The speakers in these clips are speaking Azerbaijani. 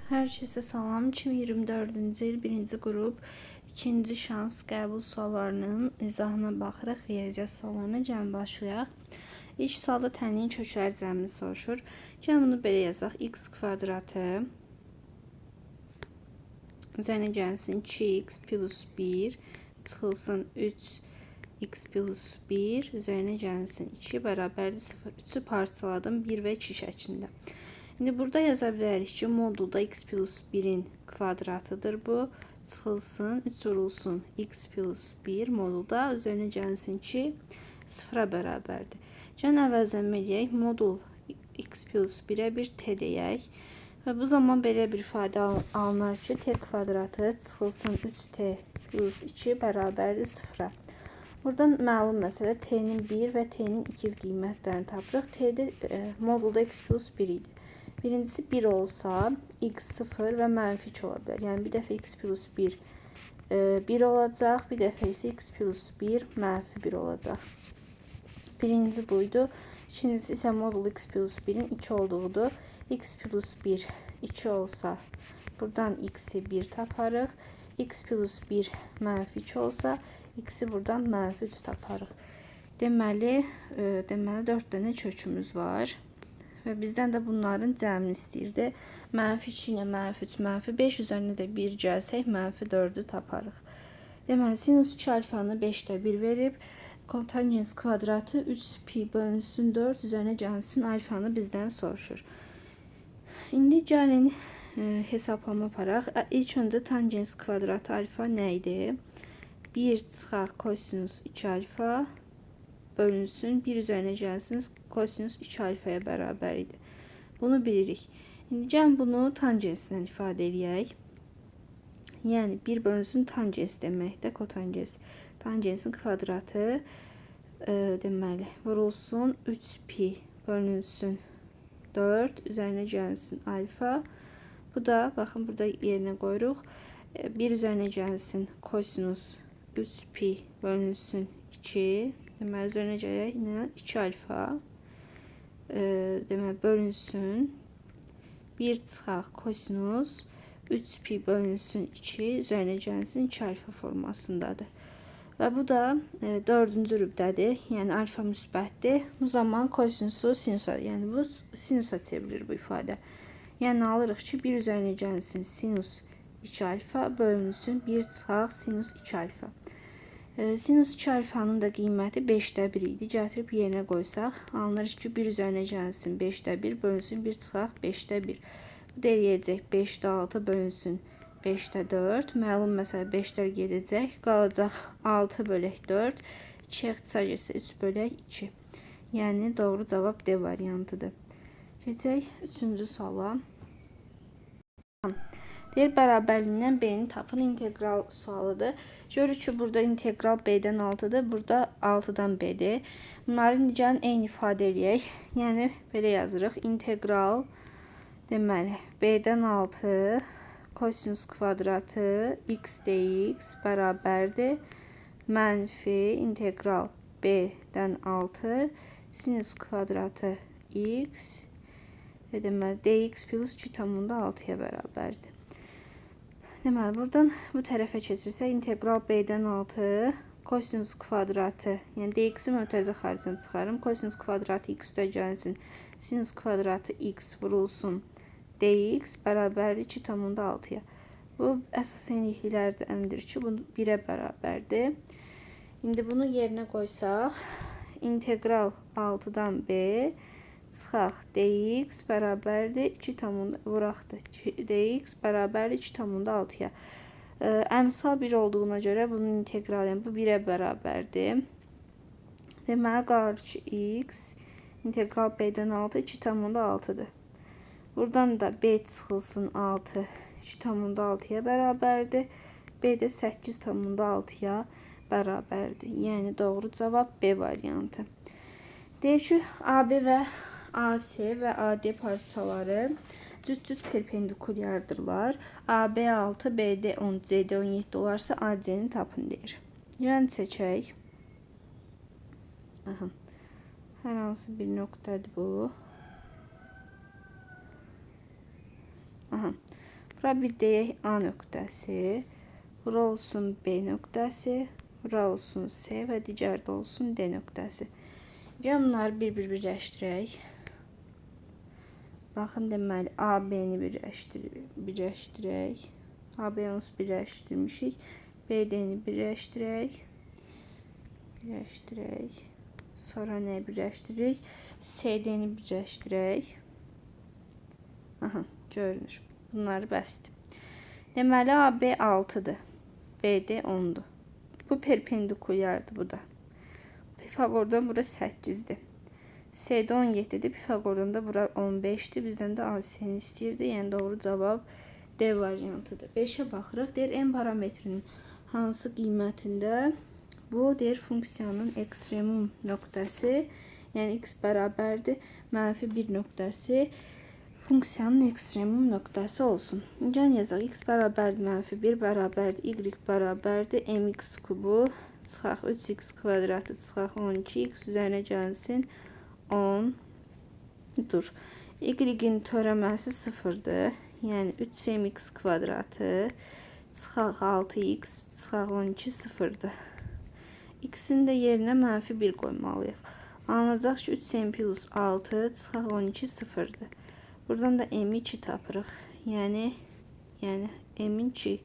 Hər kəsə salam. 2024-cü il 1-ci qrup 2-ci şans qəbul suallarının izahına baxırıq. Riyaziyyat suallarına gəlin başlayaq. İlk sualda tənliyin kökləri cəmini soruşur. Gəlin bunu belə yazaq. X kvadratı üzərinə gəlsin 2x plus 1 çıxılsın 3x plus 1 üzərinə gəlsin 2 bərabərdir 0. 3-ü parçaladım 1 və 2 şəklində. İndi burada yaza bilərik ki, modulda x plus 1-in kvadratıdır bu. Çıxılsın, 3 vurulsun x plus 1 modulda üzərinə gəlsin ki, 0-a bərabərdir. Gəlin əvəzlənmə eləyək. Modul x plus 1-ə bir t deyək. Və bu zaman belə bir ifadə alınar ki, t kvadratı çıxılsın 3t plus 2 bərabərdir 0-a. Buradan məlum məsələ t-nin 1 və t-nin 2 qiymətlərini tapırıq. T-də modulda x plus 1 idi. Birincisi 1 olsa x 0 və mənfi 2 ola bilər. Yəni bir dəfə x plus 1 1 olacaq, bir dəfə isə x plus 1 mənfi 1 olacaq. Birinci buydu. İkincisi isə modul x plus 1-in 2 olduğudur. X plus 1 2 olsa buradan x-i 1 taparıq. X plus 1 mənfi 2 olsa x-i buradan mənfi 3 taparıq. Deməli 4 dənə kökümüz var. Və bizdən də bunların cəmini istəyirdi. Mənfi 2 ilə mənfi 3, mənfi 5 üzərinə də 1 gəlsək, mənfi 4-ü taparıq. Deməli, sinus 2 alfanı 5-də 1 verib, kotangens kvadratı 3 pi bölünsün 4 üzərinə gəlsin alfanı bizdən soruşur. İndi gəlin hesablama aparaq. İlk öncə tangens kvadratı alfa nə idi? 1 çıxaq kosinus 2 alfa bölünsün, 1 üzərinə gəlsin, kosinus 2 alfaya bərabər idi. Bunu bilirik. İndi gəlin bunu tangenslə ifadə eləyək. Yəni 1 bölünsün tangens deməkdir, kotangens. Tangensin kvadratı deməli vurulsun 3 pi bölünsün 4 üzərinə gəlsin alfa. Bu da baxın burada yerinə qoyuruq. 1 üzərinə gəlsin kosinus 3 pi bölünsün 2. Deməli, üzərinə gələk nə? 2 alfa. Deməli, bölünsün. 1 çıxaq kosinus 3 pi bölünsün 2 üzərinə gəlsin 2 alfa formasındadır. Və bu da 4-cü rübdədir. Yəni, alfa müsbətdir. Bu zaman kosinusu sinusa, yəni bu sinusa çevrilir bu ifadə. Yəni, alırıq ki, 1 üzərinə gəlsin sinus 2 alfa bölünsün 1 çıxaq sinus 2 alfa. Sinus 2 alfanın da qiyməti 5-də 1 idi. Gətirib yerinə qoysaq, alınır ki, 1 üzərinə gəlsin 5-də 1 bölünsün 1 çıxaq 5-də 1. Bu da eləyəcək 5-də 6 bölünsün 5-də 4. Məlum məsələ 5-lər gedəcək. Qalacaq 6 bölək 4. 2-yə ixtisar getsə 3 bölək 2. Yəni, doğru cavab D variantıdır. Keçək 3-cü suala. Deyir, bərabərliyindən B-ni tapın. İntegral sualıdır. Görürük ki, burada integral B-dən 6-dır. Burada 6-dan B-dir. Bunları indi gəlin eyni ifadə eləyək. Yəni, belə yazırıq. İntegral, deməli, B-dən 6 kosinus kvadratı x dx bərabərdir. Mənfi integral B-dən 6 sinus kvadratı x deməli, dx plus 2,6-ya bərabərdir. Deməli, buradan bu tərəfə keçirsək, integral B-dən 6 kosinus kvadratı, yəni dx-i mötərizə xaricinə çıxarım. Kosinus kvadratı x üstə gəlsin, sinus kvadratı x vurulsun dx bərabərdir 2,6-ya. Bu, əsas eyniliklərdəndir ki, bu 1-ə bərabərdir. İndi bunu yerinə qoysaq, integral 6-dan B çıxaq dx bərabərdir 2, vuraqdır. Dx bərabərdir 2,6-ya. Əmsal 1 olduğuna görə bunun inteqralı, yəni bu 1-ə bərabərdir. Deməli, qalır ki, x integral b-dən 6 2,6-dır. Buradan da b çıxılsın 6 2,6-ya bərabərdir. B də 8,6-ya bərabərdir. Yəni, doğru cavab B variantı. Deyir ki, AB və AC və AD parçaları cüt-cüt perpendikulyardırlar. AB 6, BD 10, CD 17 olarsa AC-ni tapın deyir. Yəni çəkək. Aha. Hər hansı bir nöqtədir bu. Aha. Bura bir deyək A nöqtəsi, bura olsun B nöqtəsi, bura olsun C və digər də olsun D nöqtəsi. Gəlin bunları bir-bir birləşdirək. Baxın, deməli, A, B-ni birləşdirək. A, B onsuz birləşdirmişik. B, D-ni birləşdirək. Birləşdirək. Sonra nə birləşdiririk? C, D-ni birləşdirək. Aha, görünür. Bunları bəsdir. Deməli, AB 6-dır. BD 10-dur. Bu perpendikulyardır bu da. Pifaqordan bura 8-dir. CD 17-dir. Pifaqordan da bura 15-dir. Bizdən də AC-ni istəyirdi. Yəni, doğru cavab D variantıdır. 5-ə baxırıq. Deyir, n parametrinin hansı qiymətində bu, deyir, funksiyanın ekstremum nöqtəsi, yəni x bərabərdir mənfi 1 nöqtəsi funksiyanın ekstremum nöqtəsi olsun. Gəlin yazaq. X bərabərdir mənfi 1 bərabərdir y bərabərdir mx kubu çıxaq 3x kvadratı çıxaq 12x üzərinə gəlsin 10 dur. Y-in törəməsi 0-dır. Yəni 3mx kvadratı çıxaq 6x çıxaq 12 0-dır. X-in də yerinə mənfi 1 qoymalıyıq. Alınacaq ki, 3m plus 6 çıxaq 12 0-dır. Buradan da m-i 2 tapırıq. Yəni m-in 2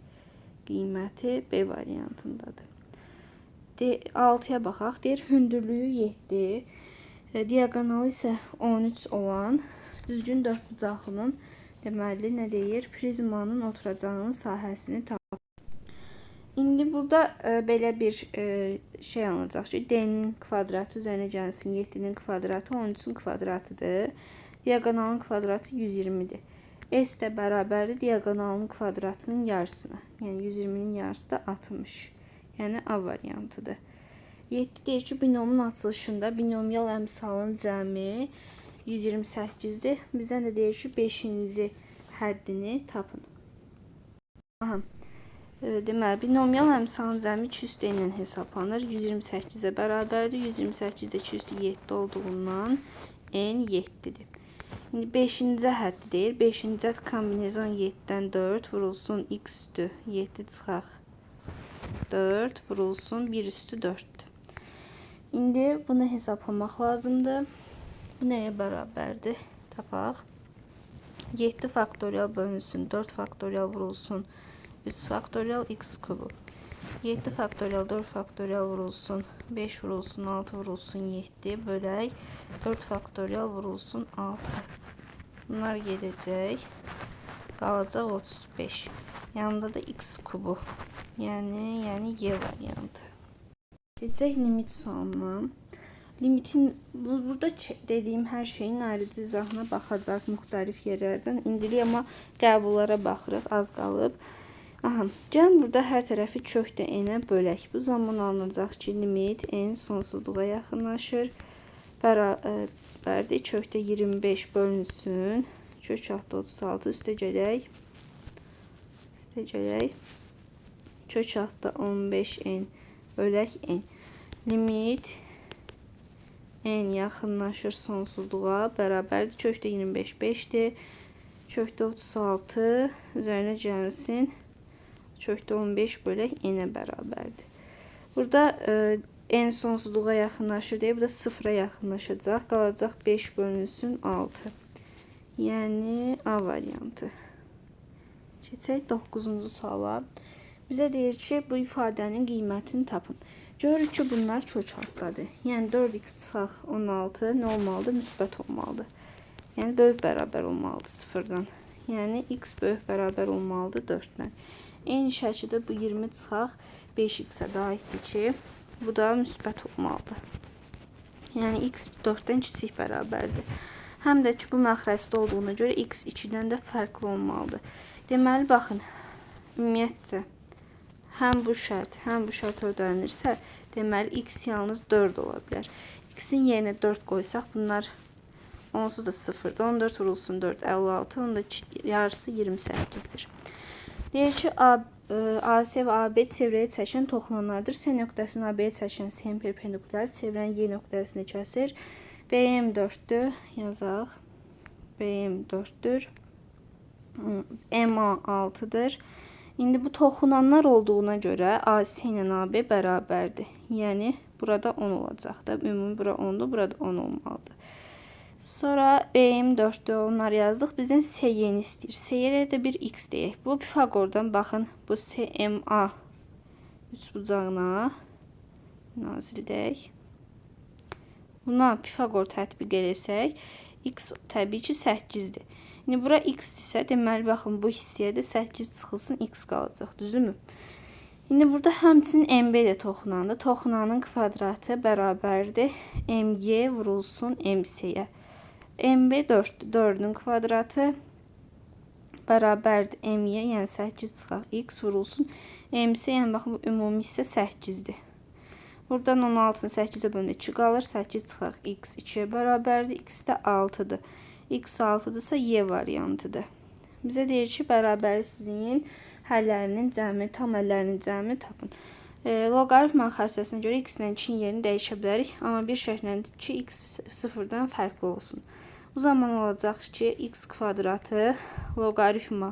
qiyməti B variantındadır. 6-ya baxaq. Deyir, hündürlüyü 7, diaqonalı isə 13 olan düzgün dördbucaqlının, deməli, nə deyir? Prizmanın oturacağının sahəsini tapır. İndi burada belə bir şey alınacaq ki, D-nin kvadratı üzərinə gəlsin 7-nin kvadratı 13-ün kvadratıdır. Diaqonalın kvadratı 120-dir. S də bərabərdir diaqonalın kvadratının yarısına. Yəni 120-nin yarısı da 60. Yəni A variantıdır. 7 deyir ki, binomun açılışında binomial əmsalın cəmi 128-dir. Bizdən də deyir ki, 5-ci həddini tapın. Aha. Deməli, binomial əmsalın cəmi 2 üstü n ilə hesablanır. 128-ə bərabərdir. 128-də 2 üstü 7 olduğundan n 7-dir. İndi 5-ci həddi deyir. 5-ci hədd kombinezon 7-dən 4 vurulsun x üstü 7 çıxaq 4 vurulsun 1 üstü 4-dür. İndi bunu hesablamaq lazımdır. Bu nəyə bərabərdir? Tapaq. 7 faktorial bölünsün 4 faktorial vurulsun 3 faktorial x kubu. 7 faktorial 4 faktorial vurulsun 5 vurulsun 6 vurulsun 7 bölək 4 faktorial vurulsun 6. Bunlar gedəcək. Qalacaq 35. Yanında da x kubu. Yəni Y variantı. Keçək limit sualına. Limitin burada dediyim hər şeyin ayrıca izahına baxacaq müxtəlif yerlərdən. İndilik amma qəbullara baxırıq, az qalıb. Aha, gəlin burada hər tərəfi kökdə n-ə bölək. Bu zaman alınacaq ki, limit n sonsuzluğa yaxınlaşır. Bərabərdir kökdə 25 bölünsün. Kök altda 36 üstə gələk. Üstə gələk. Kök altda 15n bölək n. Limit n yaxınlaşır sonsuzluğa bərabərdir. Kökdə 25 5-dir. Kökdə 36 üzərinə gəlsin. Kökdə 15 bölək n-ə bərabərdir. Burada n sonsuzluğa yaxınlaşır deyə, bu da 0-a yaxınlaşacaq. Qalacaq 5 bölünsün 6. Yəni A variantı. Keçək 9-cu suala. Bizə deyir ki, bu ifadənin qiymətini tapın. Görürük ki, bunlar kök altdadır. Yəni 4x çıxaq 16 nə olmalıdır? Müsbət olmalıdır. Yəni böyük bərabər olmalıdır 0-dan. Yəni x böyük bərabər olmalıdır 4-dən. Eyni şəkildə bu 20 çıxaq 5x-ə də aiddir ki, bu da müsbət olmalıdır. Yəni x 4-dən kiçik bərabərdir. Həm də ki, bu məxrəcdə olduğuna görə x 2-dən də fərqli olmalıdır. Deməli, baxın, ümumiyyətcə, həm bu şərt, həm bu şərt ödənilirsə, deməli, x yalnız 4 ola bilər. X-in yerinə 4 qoysaq, bunlar onsuz da 0-dır. 14 vurulsun 4, 56, onun da yarısı 28-dir. Deyir ki, AC və AB çevrəyə çəkən toxunanlardır. S nöqtəsini AB-yə çəkən S perpendikulyar çevrənin Y nöqtəsini kəsir. BM 4-dür. Yazaq. BM 4-dür. MA 6-dır. İndi bu toxunanlar olduğuna görə AC ilə AB bərabərdir. Yəni burada 10 olacaq da. Ümumi bura 10-dur, burada 10 olmalıdır. Sonra BM 4-dür, onları yazdıq. Bizdən SY-ni istəyir. SY-yə də bir X deyək. Bu Pifaqordan baxın, bu SMA üçbucağına nazil deyək. Buna Pifaqor tətbiq eləsək, X təbii ki 8-dir. İndi bura X isə, deməli, baxın, bu hissəyə də 8 çıxılsın, X qalacaq, düzdürmü? İndi burada həmçinin MB də toxunandır. Toxunanın kvadratı bərabərdir MG vurulsun MC-yə. MB 4-dür. 4-ün kvadratı bərabərdir MY, yəni 8 çıxaq X vurulsun. MC, yəni baxın, bu ümumi hissə 8-dir. Buradan 16-nı 8-ə bölündə 2 qalır. 8 çıxaq X 2-yə bərabərdir. X də 6-dır. X 6-dırsa Y variantıdır. Bizə deyir ki, bərabərsizliyin həllərinin cəmi, tam həllərinin cəmini tapın. Loqaritma xassəsinə görə x ilə 2-nin yerini dəyişə bilərik, amma bir şərtlə ki, x sıfırdan fərqli olsun. Bu zaman olacaq ki, x kvadratı loqaritma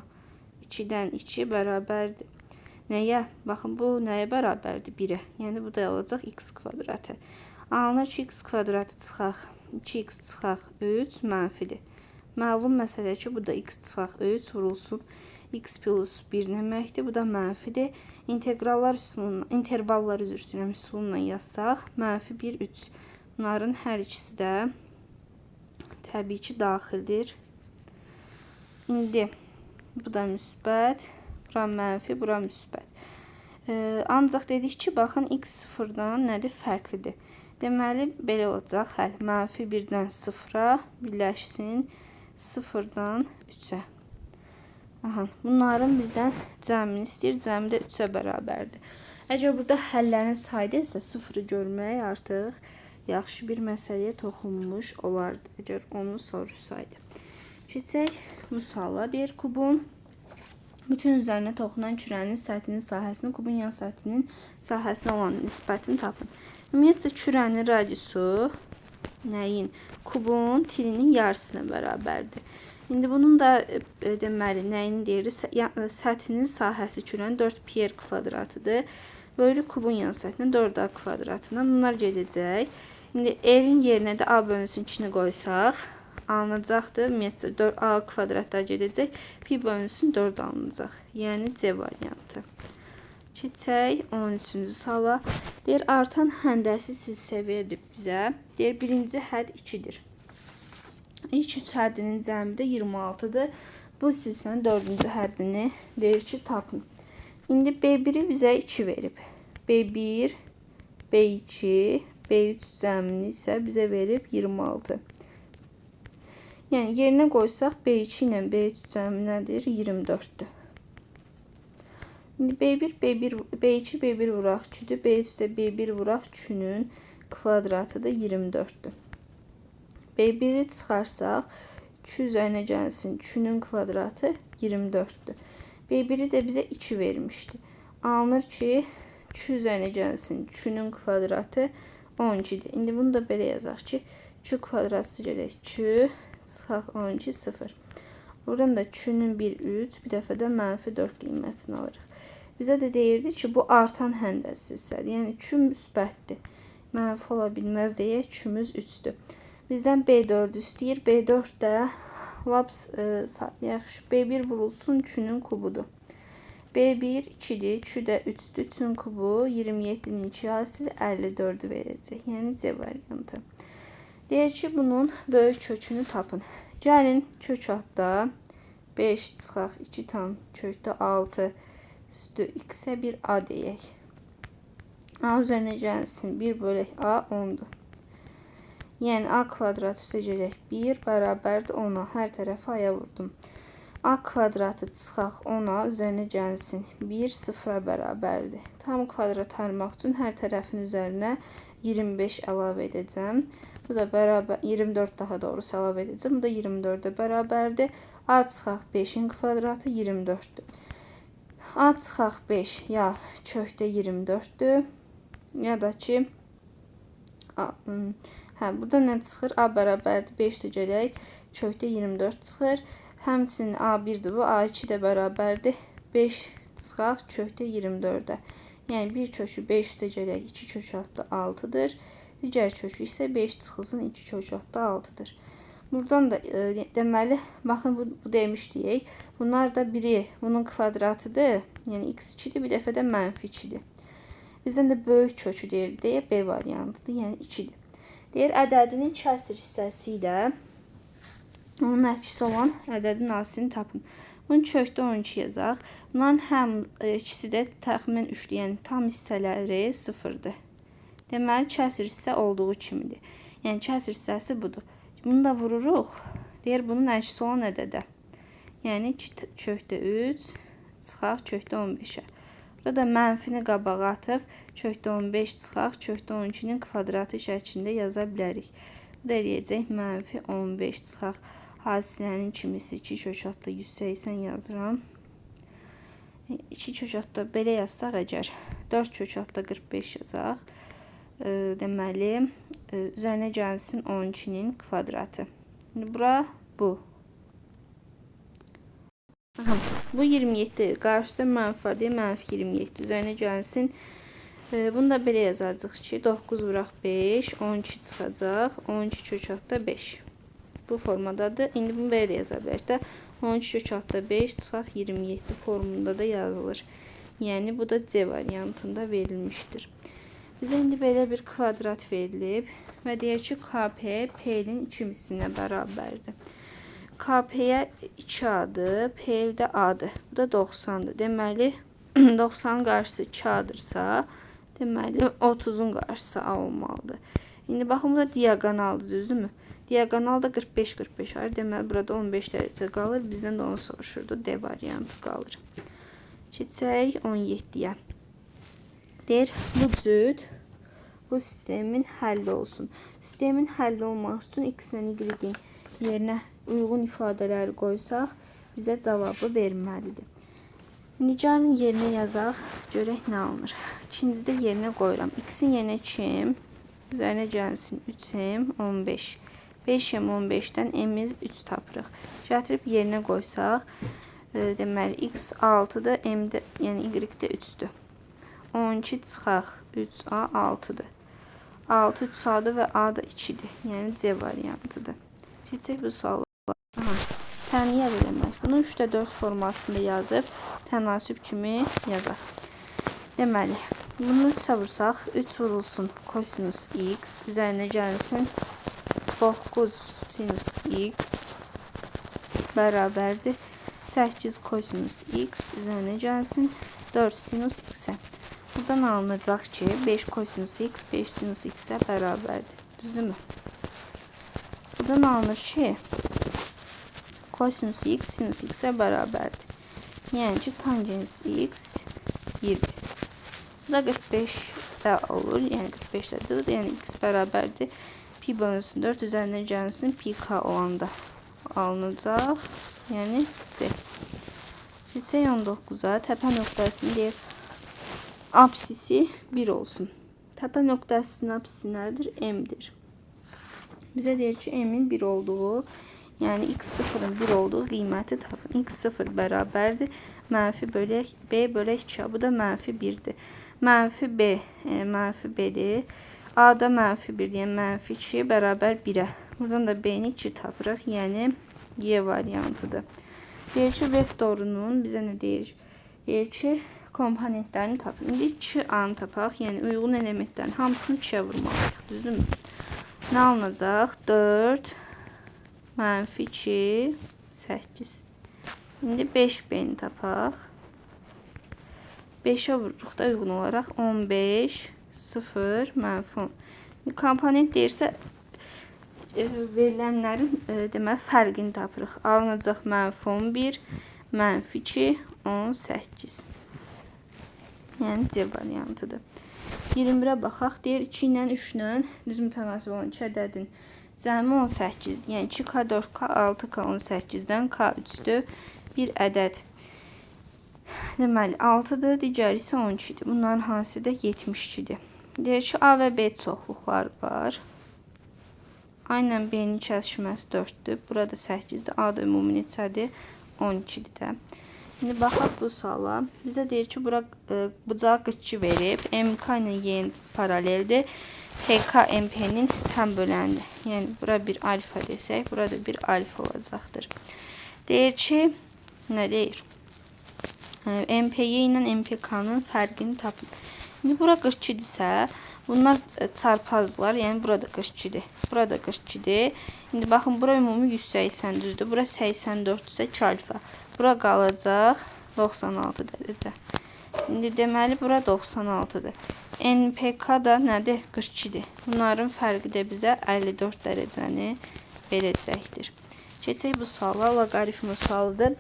2-dən 2 bərabərdir. Nəyə? Baxın, bu nəyə bərabərdir? 1-ə. Yəni, bu da olacaq x kvadratı. Alınır ki, x kvadratı çıxaq 2x çıxaq 3 mənfidir. Məlum məsələ ki, bu da x çıxaq 3 vurulsun x plus 1 deməkdir. Bu da mənfidir. İntegrallar üsulundan, intervallar üzr istəyirəm, üsulundan yazsaq, mənfi 1, 3. Bunların hər ikisi də təbii ki, daxildir. İndi bu da müsbət, bura mənfi, bura müsbət. Ancaq dedik ki, baxın, x sıfırdan nədir? Fərqlidir. Deməli, belə olacaq həll. Mənfi 1-dən 0-a birləşsin, 0-dan 3-ə. Aha, bunların bizdən cəmini istəyir. Cəmi də 3-ə bərabərdir. Əgər burada həllərin sayı isə 0-ı görmək artıq yaxşı bir məsələyə toxunmuş olardı. Əgər onu soruşsaydı. Keçək bu suala. Deyir, kubun bütün üzərinə toxunan kürənin səthinin sahəsini kubun yan səthinin sahəsinə olan nisbətini tapın. Ümumiyyətcə, kürənin radiusu nəyin? Kubun tilinin yarısına bərabərdir. İndi bunun da deməli, nəyini deyirik? Səthinin sahəsi kürənin 4 pi r kvadratıdır. Bölü kubun yan səthinin 4a kvadratına. Bunlar gedəcək. İndi r-in yerinə də a bölünsün 2-ni qoysaq, alınacaqdır. Ümumiyyətcə, 4a kvadratlar gedəcək. Pi bölünsün 4 alınacaq. Yəni C variantı. Keçək 13-cü suala. Deyir, artan həndəsi silsilə verilib bizə. Deyir, birinci hədd 2-dir. İlk 3 həddinin cəmi də 26-dır. Bu silsilənin 4-cü həddini deyir ki, tapın. İndi B1-i bizə 2 verib. B1, B2, B3 cəmini isə bizə verib 26. Yəni, yerinə qoysaq B2 ilə B3 cəmi nədir? 24-dür. İndi B1, B1, B2, B1 vuraq 2-dür. B3 də B1 vuraq 2-nün kvadratı da 24-dür. B1-i çıxarsaq, 2 üzərinə gəlsin 2-nün kvadratı 24-dür. B1-i də bizə 2 vermişdi. Alınır ki, 2 üzərinə gəlsin 2-nün kvadratı 12-dir. İndi bunu da belə yazaq ki, 2 kvadratı gələk 2, çıxaq 12, 0. Buradan da 2-nün 1, 3, bir dəfə də mənfi 4 qiymətini alırıq. Bizə də deyirdi ki, bu artan həndəs silsilədir. Yəni, 2 müsbətdir. Mənfi ola bilməz deyə 2-miz 3-dür. Bizdən B4 istəyir. B4 də laps yaxşı B1 vurulsun 2-nün kubudur. B1 2-dir, 2 də 3-dür. 3-ün kubu 27-nin 2 hasili 54-ü verəcək. Yəni C variantı. Deyir ki, bunun böyük kökünü tapın. Gəlin kök atda 5 çıxaq 2 tam kökdə 6 üstü x-ə bir a deyək. A üzərinə gəlsin 1 bölək a 10-dur. Yəni a kvadrat üstə gələk 1 bərabərdir 10-a. Hər tərəfə a-ya vurdum. A kvadratı çıxaq 10-a üzərinə gəlsin 1 0-a bərabərdir. Tam kvadrat ayırmaq üçün hər tərəfin üzərinə 25 əlavə edəcəm. Bu da bərabər 24 daha doğrusu əlavə edəcəm. Bu da 24-ə bərabərdir. A çıxaq 5-in kvadratı 24-dür. A çıxaq 5 ya kökdə 24-dür. Ya da ki a, burada nə çıxır? A bərabərdir 5 də gələk kökdə 24 çıxır. Həmçinin A1-dir bu. A2 də bərabərdir. 5 çıxaq kökdə 24-ə. Yəni 1 kökü 5 üstə gələk 2 kök altda 6-dır. Digər kökü isə 5 çıxılsın 2 kök altda 6-dır. Buradan da deməli, baxın bu demişdik. Bunlar da biri bunun kvadratıdır. Yəni x2-dir, bir dəfə də mənfi 2-dir. Bizdən də böyük kökü deyir, deyə B variantıdır, yəni 2-dir. Deyir, ədədinin kəsr hissəsi ilə onun əksi olan ədədin asini tapın. Bunu kökdə 12 yazaq. Bunların həm ikisi də təxminən 3-dür, yəni tam hissələri 0-dır. Deməli, kəsr hissə olduğu kimidir. Yəni, kəsr hissəsi budur. Bunu da vururuq. Deyir, bunun əksi olan ədədə. Yəni, 2 kökdə 3 çıxaq kökdə 15-ə. Burada mənfini qabağa atıb, kökdə 15 çıxaq, kökdə 12-nin kvadratı şəklində yaza bilərik. Bu da eləyəcək mənfi 15 çıxaq. Hasilənin kimisi 2 kök altda 180 yazıram. 2 kök altda belə yazsaq əgər 4 kök altda 45 yazaq. Deməli, üzərinə gəlsin 12-nin kvadratı. İndi bura bu. Aha, bu 27. Qarşıda mənfi var deyə mənfi 27. Üzərinə gəlsin. Bunu da belə yazacaq ki, 9 vuraq 5, 12 çıxacaq. 12 kök altda 5. Bu formadadır. İndi bunu belə də yaza bilərik də. 12 kök altda 5 çıxaq 27 formunda da yazılır. Yəni, bu da C variantında verilmişdir. Bizə indi belə bir kvadrat verilib və deyir ki, KP P-nin 2 mislinə bərabərdir. KP-yə 2A-dır, P-l də A-dır. Bu da 90-dır. Deməli, 90-ın qarşısı 2A-dırsa, deməli, 30-un qarşısı A olmalıdır. İndi baxın, bu da diaqonaldır, düzdürmü? Diaqonal da 45-45 ayrı. Deməli, burada 15 dərəcə qalır. Bizdən də onu soruşurdu. D variantı qalır. Keçək 17-yə. Deyir, bu cüt bu sistemin həlli olsun. Sistemin həlli olması üçün x ilə y-in yerinə uyğun ifadələri qoysaq, bizə cavabı verməlidir. İndi gəlin yerinə yazaq, görək nə alınır. İkincidə yerinə qoyuram. X-in yerinə 2M, üzərinə gəlsin 3M, 15. 5M 15-dən M-i 3 tapırıq. Gətirib yerinə qoysaq, deməli, X 6-dır, M-də, yəni Y-də 3-dür. 12 çıxaq, 3A 6-dır. 6 3A-dır və A da 2-dir. Yəni C variantıdır. Keçək bu suallara. Aha, təniyə eləmək. Bunu 3-də 4 formasında yazıb tənasüb kimi yazaq. Deməli, bunu 3-ə vursaq, 3 vurulsun kosinus x, üzərinə gəlsin 9 sinus x bərabərdir. 8 kosinus x üzərinə gəlsin 4 sinus x-ə. Buradan alınacaq ki, 5 kosinus x 5 sinus x-ə bərabərdir. Düzdürmü? Buradan alınır ki, kosinus x sinus x-ə bərabərdir. Yəni ki, tangens x 1-dir. Bu da 45-də olur. Yəni 45 dərəcədir. Yəni x bərabərdir. Pi bölünsün 4 üzərinə gəlsin. Pi k olanda alınacaq. Yəni C. Keçək 19-a. Təpə nöqtəsini deyir. Apsisi 1 olsun. Təpə nöqtəsinin apsisi nədir? M-dir. Bizə deyir ki, M-in 1 olduğu, yəni x0-ın 1 olduğu qiyməti tapın. x0 bərabərdir. Mənfi bölək B bölək 2A. Bu da mənfi 1-dir. Mənfi B, yəni mənfi B-dir. A da mənfi 1, yəni mənfi 2 bərabər 1-ə. Buradan da B-ni 2 tapırıq. Yəni Y variantıdır. Deyir ki, vektorunun bizə nə deyir? Deyir ki, komponentlərini tapın. İndi 2A-nı tapaq. Yəni uyğun elementlərin hamısını 2-yə vurmalıyıq. Düzdürmü? Nə alınacaq? 4, mənfi 2, 8. İndi 5B-ni tapaq. 5-ə vururuq da uyğun olaraq 15, 0, mənfi 10. Komponent deyirsə, verilənlərin deməli, fərqini tapırıq. Alınacaq mənfi 11, mənfi 2, 18. Yəni C variantıdır. 21-ə baxaq. Deyir 2 ilə 3 ilə düz mütənasib olan 2 ədədin cəmi 18. Yəni 2K, 4K, 6K 18-dən K 3-dür. Bir ədəd. Deməli 6-dır, digəri isə 12-dir. Bunların hansı da 72-dir. Deyir ki, A və B çoxluqları var. A ilə B-nin kəsişməsi 4-dür. Burada 8-dir. A da ümumi neçədir? 12-dir də. İndi baxaq bu suala. Bizə deyir ki, bura bucaq 42 verib. MK ilə Y paraleldir. PK MP-nin tam bölənidir. Yəni, bura bir alfa desək, burada bir alfa olacaqdır. Deyir ki, nə deyir? MPY ilə MPK-nın fərqini tapın. İndi bura 42-dirsə, bunlar çarpazlar, yəni burada 42-dir. Burada 42-dir. İndi baxın, bura ümumi 180 düzdür. Bura 84-dürsə 2 alfa. Bura qalacaq 96 dərəcə. İndi deməli, bura 96-dır. NPK da nədir? 42-dir. Bunların fərqi də bizə 54 dərəcəni verəcəkdir. Keçək bu suala. Loqaritma sualıdır.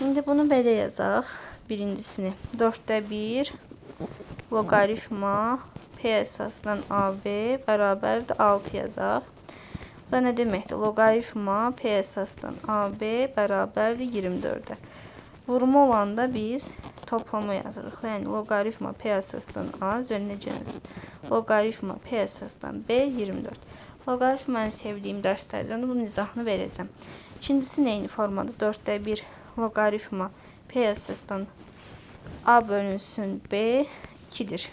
İndi bunu belə yazaq. Birincisini. 4-də 1 loqaritma P əsasdan AB bərabərdir 6 yazaq. Bu da nə deməkdir? Loqaritma P əsasdan AB bərabərdir 24-ə. Vurma olanda biz toplama yazırıq. Yəni, loqaritma P əsasdan A üzərinə gəlsin. Loqaritma P əsasdan B 24. Loqaritma ən sevdiyim dərslərdən bunun izahını verəcəm. İkincisi neyini formada? 4-də 1 loqaritma P əsasdan A bölünsün B 2-dir.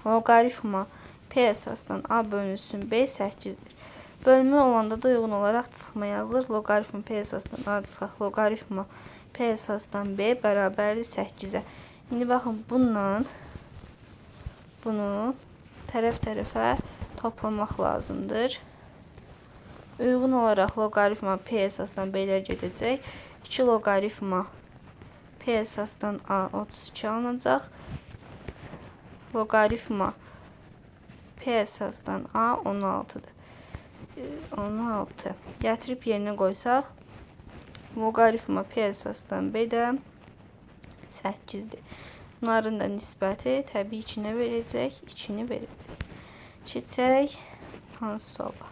Loqaritma P əsasdan A bölünsün B 8-dir. Bölmə olanda da uyğun olaraq çıxma yazılır. Loqaritma P əsasdan A çıxaq. Loqaritma P əsasdan B bərabərdir 8-ə. İndi baxın, bununla bunu tərəf-tərəfə toplamaq lazımdır. Uyğun olaraq loqaritma P əsasdan B-lər gedəcək. 2 loqaritma P əsasdan A 32 alınacaq. Loqaritma P əsasdan A 16-dır. 16. Gətirib yerinə qoysaq, loqaritma P əsasdan B də 8-dir. Bunların da nisbəti təbii ki, nə verəcək? 2-ni verəcək. Keçək hansı suala?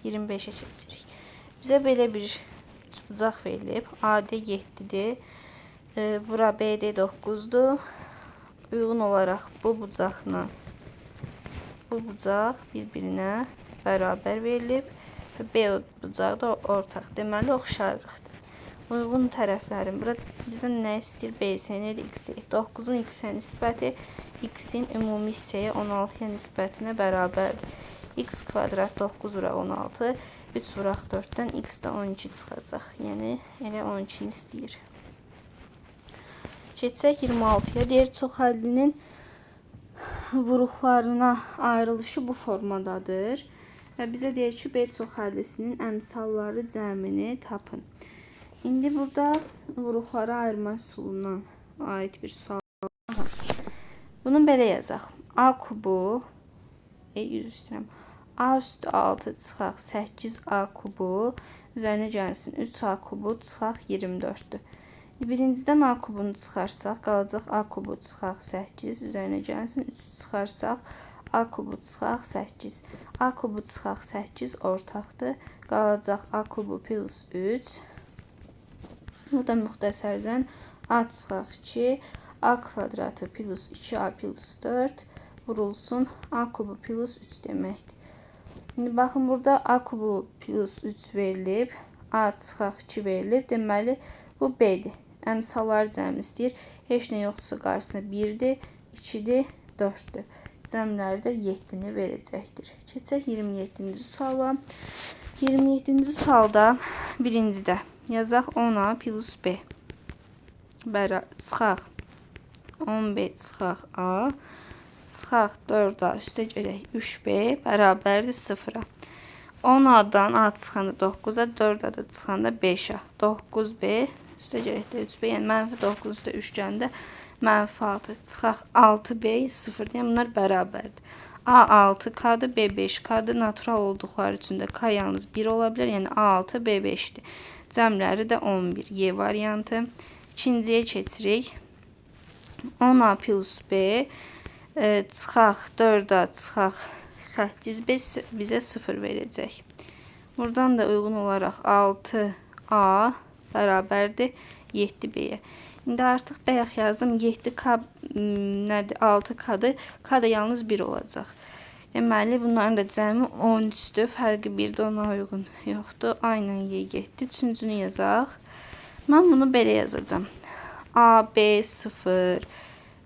25-ə keçirik. Bizə belə bir üçbucaq verilib. AD 7-dir. Bura BD 9-dur. Uyğun olaraq bu bucaqla bu bucaq bir-birinə bərabər verilib və B bucağı da ortaq. Deməli, oxşarlıqdır. Uyğun tərəflərin. Bura bizdən nə istəyir? BC-ni də X deyir. 9-un X-ə nisbəti X-in ümumi hissəyə 16-ya nisbətinə bərabərdir. X kvadrat 9 vuraq 16, 3 vuraq 4-dən X də 12 çıxacaq. Yəni, elə 12-ni istəyir. Keçsək 26-ya. Deyir, çox həllinin vuruqlarına ayrılışı bu formadadır. Və bizə deyir ki, B çox həllisinin əmsalları cəmini tapın. İndi burada vuruqlara ayırma üsulundan aid bir sual var. Bunu belə yazaq. A kubu, üzr istəyirəm. A üstü 6 çıxaq 8A kubu, üzərinə gəlsin 3A kubu çıxaq 24-dür. Birincidən A kubunu çıxarsaq, qalacaq A kubu çıxaq 8, üzərinə gəlsin 3 çıxarsaq, A kubu çıxaq 8. A kubu çıxaq 8 ortaqdır. Qalacaq A kubu plus 3. Burada müxtəsərdən A çıxaq 2, A kvadratı plus 2A plus 4 vurulsun A kubu plus 3 deməkdir. İndi baxın, burada A kubu plus 3 verilib, A çıxaq 2 verilib. Deməli, bu B-dir. Əmsallar cəmi istəyir. Heç nə yoxdursa qarşısına 1-dir, 2-dir, 4-dür. Cəmləri də 7-ni verəcəkdir. Keçək 27-ci suala. 27-ci sualda birincidə yazaq 10A plus B. Çıxaq 10B çıxaq A. Çıxaq 4A üstə gələk 3B bərabərdir 0-a. 10A-dan A çıxanda 9-a, 4A da çıxanda 5A. 9B üstə gələk də 3B, yəni mənfi 9 üstə 3 gələndə mənfi 6. Çıxaq 6B 0, yəni bunlar bərabərdir. A 6K-dır, B 5K-dır. Natural olduqları üçün də K yalnız 1 ola bilər. Yəni A6, B 5-dir. Cəmləri də 11. Y variantı. İkinciyə keçirik. 10A plus B çıxaq 4A çıxaq 8B bizə 0 verəcək. Buradan da uyğun olaraq 6A bərabərdir 7B-yə. İndi artıq bayaq yazdım 7K nədir? 6K-dır. K da yalnız 1 olacaq. Deməli, bunların da cəmi 13-dür. Fərqi 1-də ona uyğun yoxdur. A ilə Y getdi. Üçüncünü yazaq. Mən bunu belə yazacağam. AB 0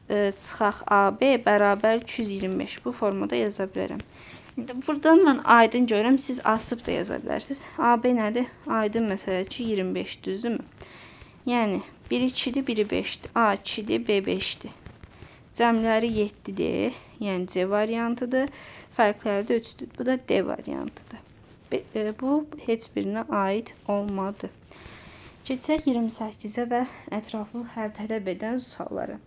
çıxaq AB bərabər 225. Bu formada yaza bilərəm. İndi buradan mən aydın görürəm. Siz açıb da yaza bilərsiniz. AB nədir? Aydın məsələ ki, 25, düzdürmü? Yəni, biri 2-dir, biri 5-dir. A 2-dir, B 5-dir. Cəmləri 7-dir. Yəni, C variantıdır. Fərqləri də 3-dür. Bu da D variantıdır. Bu heç birinə aid olmadı. Keçək 28-ə və ətraflı həll tələb edən suallara.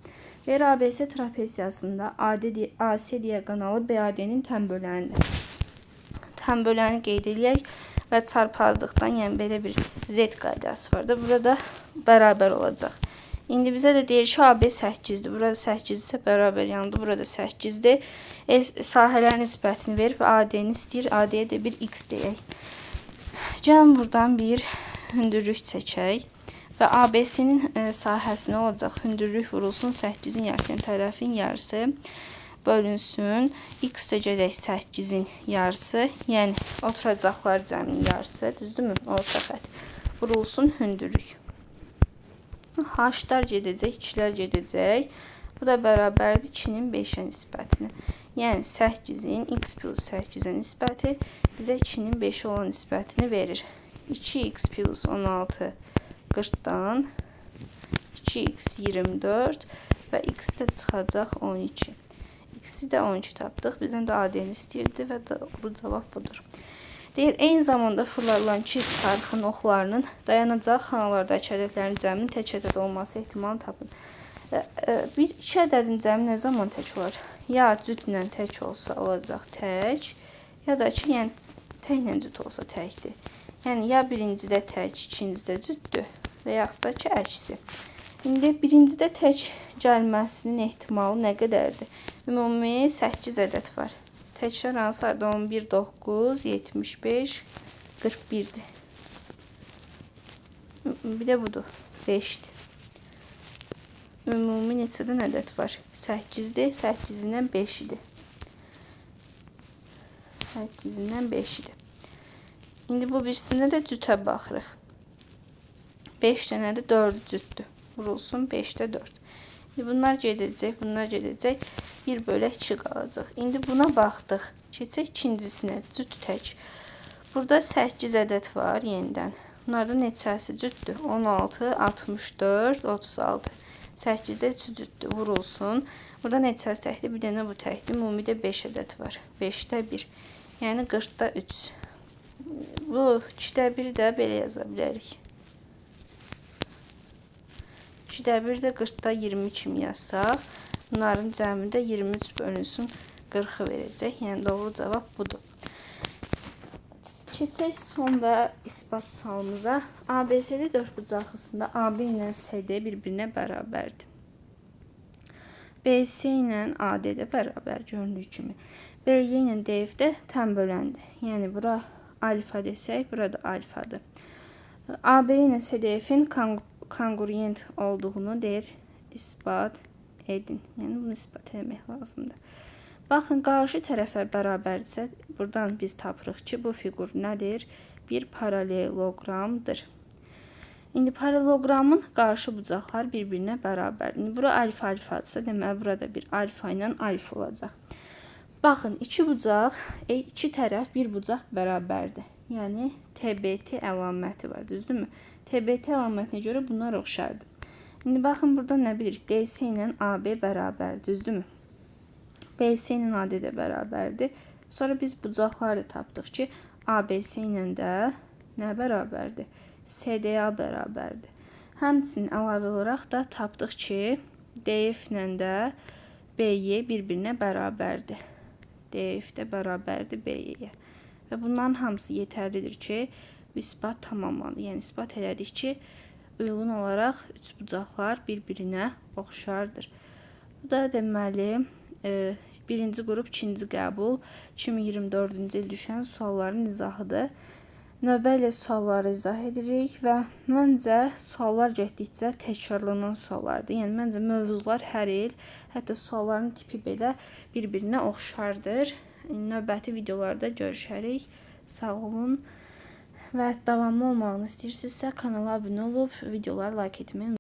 Ver ABC trapesiyasında AC diaqonalı BAD-nin tənbölənidir. Tənböləni qeyd eləyək və çarpazlıqdan, yəni belə bir Z qaydası var da, burada bərabər olacaq. İndi bizə də deyir ki, AB 8-dir. Burada 8 isə bərabər yandı. Burada 8-dir. Sahələrin nisbətini verib AD-ni istəyir. AD-yə də bir X deyək. Gəlin buradan bir hündürlük çəkək. Və ABC-nin sahəsi nə olacaq? Hündürlük vurulsun 8-in yarısı, yəni tərəfin yarısı bölünsün. X də gələk 8-in yarısı, yəni oturacaqlar cəminin yarısı, düzdürmü? Orta xətt. Vurulsun hündürlük. H-lar gedəcək, 2-lər gedəcək. Bu da bərabərdir 2-nin 5-ə nisbətinə. Yəni 8-in x plus 8-ə nisbəti bizə 2-nin 5-ə olan nisbətini verir. 2x plus 16 40-dan 2x 24 və x də çıxacaq 12. X-i də 12 tapdıq. Bizdən də AD-ni istəyirdi və bu cavab budur. Deyir, eyni zamanda fırladılan iki çarxın oxlarının dayanacağı xanalardakı ədədlərin cəminin tək ədəd olması ehtimalını tapın. Bir iki ədədin cəmi nə zaman tək olar? Ya cütlə tək olsa olacaq tək, ya da ki, yəni təklə cüt olsa təkdir. Yəni, ya birincidə tək, ikincidə cütdür və yaxud da ki, əksi. İndi birincidə tək gəlməsinin ehtimalı nə qədərdir? Ümumi 8 ədəd var. Təklər hansı arada? 11, 9, 75, 41-dir. Bir də budur, 5-dir. Ümumi neçədən ədəd var? 8-dir, 8-indən 5-dir. 8-indən 5-dir. İndi bu birisində də cütə baxırıq. 5 dənədir, 4 cütdür. Vurulsun 5-də 4. İndi bunlar gedəcək, bunlar gedəcək. 1 bölək 2 qalacaq. İndi buna baxdıq. Keçək ikincisinə, cüt tək. Burada 8 ədəd var yenidən. Bunlardan neçəsi cütdür? 16, 64, 36. 8-də 3 cütdür. Vurulsun. Burada neçəsi təkdir? Bir dənə bu təkdir. Ümumidə 5 ədəd var. 5-də 1. Yəni 40-da 3. Bu 2-də 1 də belə yaza bilərik. 2-də 1 də 40-da 20 kimi yazsaq, bunların cəmi də 23 bölünsün 40-ı verəcək. Yəni doğru cavab budur. Keçək son və isbat sualımıza. ABCD dördbucaqlısında AB ilə CD bir-birinə bərabərdir. BC ilə AD də bərabər göründüyü kimi. BY ilə DF də tənböləndir. Yəni bura alfa desək, burada alfadır. AB ilə CDF-in kongruent olduğunu deyir, isbat edin. Yəni bunu isbat etmək lazımdır. Baxın, qarşı tərəfə bərabərdirsə, buradan biz tapırıq ki, bu fiqur nədir? Bir paraleloqramdır. İndi paraleloqramın qarşı bucaqları bir-birinə bərabərdir. İndi bura alfa alfadırsa, deməli burada bir alfa ilə alfa olacaq. Baxın, iki bucaq, iki tərəf bir bucaq bərabərdir. Yəni TBT əlaməti var, düzdürmü? TBT əlamətinə görə bunlar oxşardır. İndi baxın, burada nə bilirik? DC ilə AB bərabər, düzdürmü? BC ilə AD də bərabərdir. Sonra biz bucaqları da tapdıq ki, ABC ilə də nə bərabərdir? SDA bərabərdir. Həmçinin əlavə olaraq da tapdıq ki, DF ilə də BY bir-birinə bərabərdir. DF də bərabərdir BY-yə. Və bunların hamısı yetərlidir ki, isbat tamamlandı. Yəni, isbat elədik ki, uyğun olaraq üçbucaqlar bir-birinə oxşardır. Bu da deməli, birinci qrup, ikinci qəbul 2024-cü il düşən sualların izahıdır. Növbə ilə sualları izah edirik və məncə suallar getdikcə təkrarlanan suallardır. Yəni, məncə mövzular hər il, hətta sualların tipi belə bir-birinə oxşardır. Növbəti videolarda görüşərik. Sağ olun. Və davamlı olmağını istəyirsinizsə kanala abunə olub videoları like etməyi unutmayın.